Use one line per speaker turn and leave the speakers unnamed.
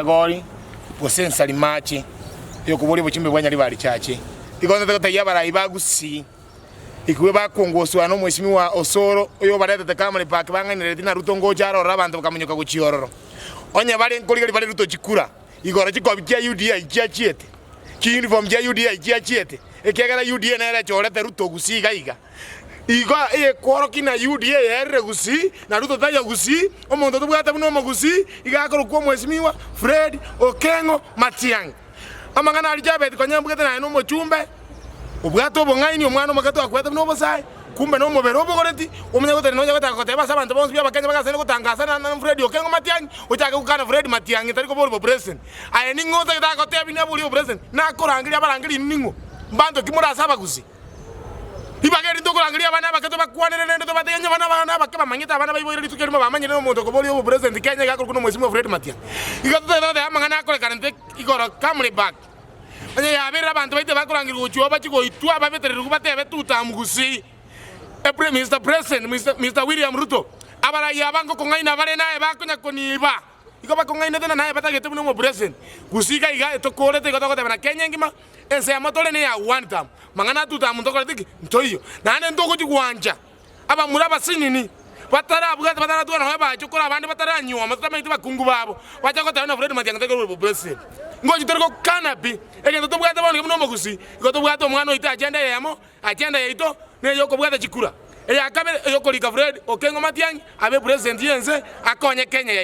Egori, gose ensarimache y'okoboria obochumbe bwa Nyaribari Church. Igo ntete gotebia abarai ba Gusii, ikwe bakongoswa nomwesimiwa Osoro oyobaretete Kamuri Park bang'ainereretie na Ruto ngocha aroro abanto bakamonyoka gochia ororo. Onye bare nkorigereria bare Ruto chikura, igoro chikobi chia UDA chiachiete, chiuniform chia UDA chiachiete, ekiagera UDA nere echorete Ruto Gusii iga iga. Igo eyekworokia na UDA yaerire Gusii, na Ruto taiyo Gusii, omonto tobwate buna omogusii iga akorokwa omwesimigwa Fred Okeng'o Matiang'i. Amang'ana aria Jabeti konya mbwete naye nomochumbe, obwate obong'aini, omwana omoke twakwete buna obosae, kumbe nomobere obogoreti, omanye gotenena onya gotaka goteba ase abanto bonsi b'Abakenya bagasaine gotangasa na na Fred Okeng'o Matiang'i, ochake gokana Fred Matiang'i tari koboria obopresident. Aye ning'o otagete agotebie naborie obopresident? Nakorangeria abarangeria inwe ning'o? Mbanto ki more ase abagusii? Ribaga eri ntokorangeria abana abake tobakwanere naende tobatebie onye abana abana abake bamanyete abana baiboire rituko erimo bamanyire nomonto okoboria obopresident Kenya iga akorokwa nomwesimiwa Fred Matiang'i. Igo totagete goteba amang'ana akorekanete igoro Kamuri Park. Onye yabeire abanto baito bakorangerigwa gochia oo bachie goitwa babetererigwe batebe tutam gusii. Epre Mister President Mister Mister William Ruto abarai aba ngokong'aina bare naye bakonya koniba. Igo bakong'ainete na naye batagete buna omopresident. Gusii iga iga etokorete igo togoteba na Kenya engima ensemo tore neya one term. Mang'ana a two term ntokorete ki? Ntoiyo. Naende ntogochi gwancha abamura abasinini batarabwate bataratwara nonya bachokoro abande bataranyuoma totamanyeti bakungu babo bache goteba buna Fred Matiang'i tari korwa obopresident. Ngochi tore gokana pi egento tobwate bono iga buna omogusii igo tobwate omwana oito agenda eyemo agenda yaito neyokobwata chikura. Eya kabere eyokorika Fred Okengo Matiang'i abe president yense akonye Kenya yaito.